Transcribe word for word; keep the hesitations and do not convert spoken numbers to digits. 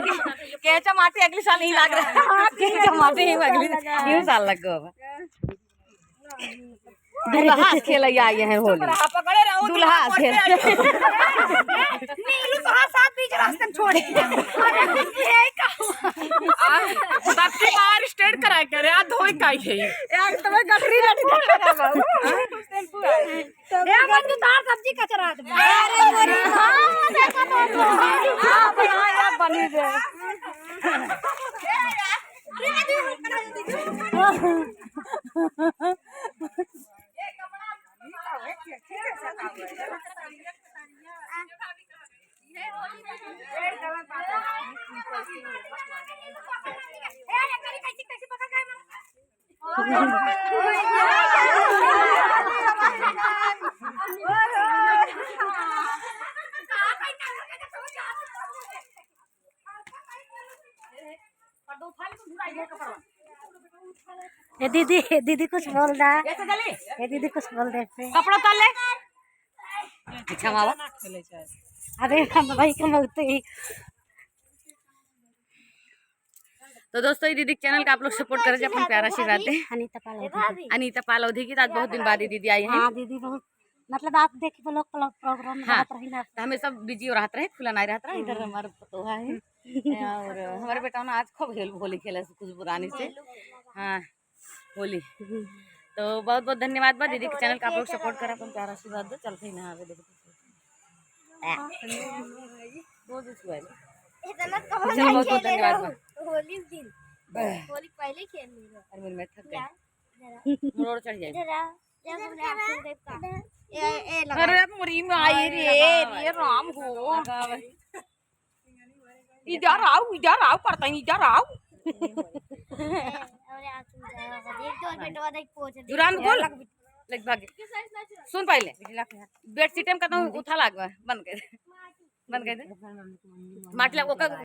केचा माटी अगले साल ही लाग रहा है। केचा माटी ही अगले, यू साल लग गवा। दुल्हा से खेलैया आए हैं होली। दुल्हा से खेल। नीलू तो हाँ साथ बीच रास्ते में छोड़ दिया। अरे, ये का? आ, सबके बाहर स्ट्रेट करा के रे, आ धोई काई है। यार, तुम्हें गठरी लटका रहा बाबू। ए, मंजू, तार सब्जी कचरा दे। अरे, मोरी माँ, देखो तो। हाँ, बना, या बनी दे। ए दीदी, ए दीदी कुछ बोल दा। ए दीदी कुछ बोल दे पे। कपड़ा उतार ले। अच्छा मावा। अरे हम भाई कमाते ही। तो दोस्तों, ये दीदी के चैनल का आप लोग सपोर्ट करे, अपन प्यारा आशीर्वाद दे। अनीता पाल अवधी। अनीता पाल अवधी की, तो आज बहुत दिन बाद ये दीदी आई है। हाँ दीदी, बहुत, मतलब आप देख ब्लॉग, ब्लॉग प्रोग्राम में हाँ। रहत रही ना। तो हमेशा बिजी हो रहत रहे, खुला नहीं रहत रहे। इधर हम्म। हमारे पतोहा है। और हमारे बेटा ना आज खूब हेल-, होली खेले से खुशबू रानी से। हाँ, होली। हम्म। तो बहुत बहुत धन्यवाद बा दीदी के चैनल का आप लोग सपोर्ट करा, अपन प्यारा आशीर्वाद दो। चलते ही नहावे, देखो। रोज इसको है। इतना कहाँ चलो, बहुत बहुत खेले धन्यवाद रहो? बा। होली दिन। बस। होली पहले खेल ले रहो। अरे, मेरे में थक गए। क्या? जरा। मुड़ोड़ चढ़ जाए। जरा, जरा, जरा, जरा। ए, ए, लगा। अरे, मुरी में आई रे, रे राम हो। लगा भाई। इधर आओ, इधर आओ, करता है, इधर आओ। ए, अरे, आ तुम जरा, एक दो बेटवा देख, पोछ दे। जुरान बोल। लग भागे। सुन पहले। बेडशीट में कतहूँ उठा लाग बा, बंद कर। बंद कर दे। माटी लग, ओकर